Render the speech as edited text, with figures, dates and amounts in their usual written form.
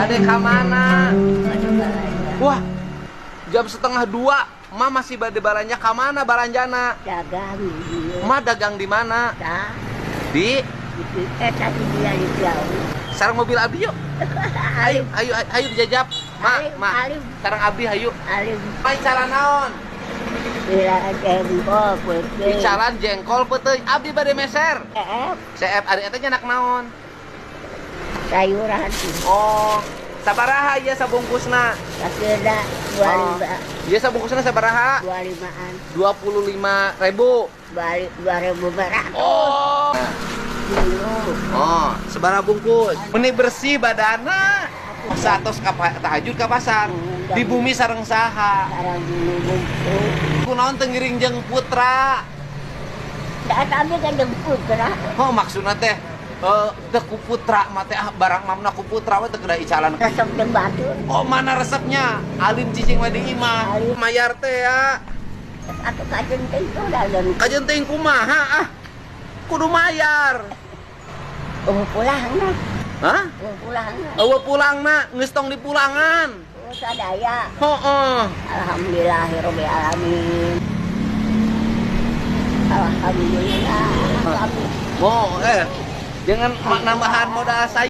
Bade ka mana? Wah, jam 1:30, Ma masih bade balanja ka mana balanjana? Dagang di Ma dagang di mana? Tah, Di di tadi dia di jauh. Sareng mobil abdi yuk. Ayo, ayo, ayo dijajap. Ma, Alim, ma. alim. Sareng abdi hayu. Alim. Ma icalan naon? Bila jengkol putih. Icalan jengkol peuteuy. Abdi bade meser. Eh, CF ari eta nyanak naon? Sayuran. Oh, sabaraha ieu sabungkusna? Sakira dua Oh. lima. Ieu sabungkusna sabaraha? 25-an. 25.000. 2.500. Oh. Kilo. Oh, sabaraha bungkus? Meni bersih badana. Satos ka tahajud ka pasar. Di bumi sareng saha? Sareng bungkus. Kunaon teu ngiring jeung putra? Da abi kan jeung putra. Oh, maksudna teh teu ku putra mah teh ah barang mamna ku putra we teu kedah icalan. Resep jeung batur. Oh, mana resepnya? Alim cicing mah di imah. Alim. Mayar teh ya. Atuh kajen teh itu dalam. Kajen teh kumaha ah? Kudu mayar. Oh, pulang na. Hah? Oh, pulang na. Eueuh pulangna, geus tong dipulangan. Oh, sadaya. Heeh. Alhamdulillahirabbil alamin. Alhamdulillah. Oh, jangan nambahan modal saya.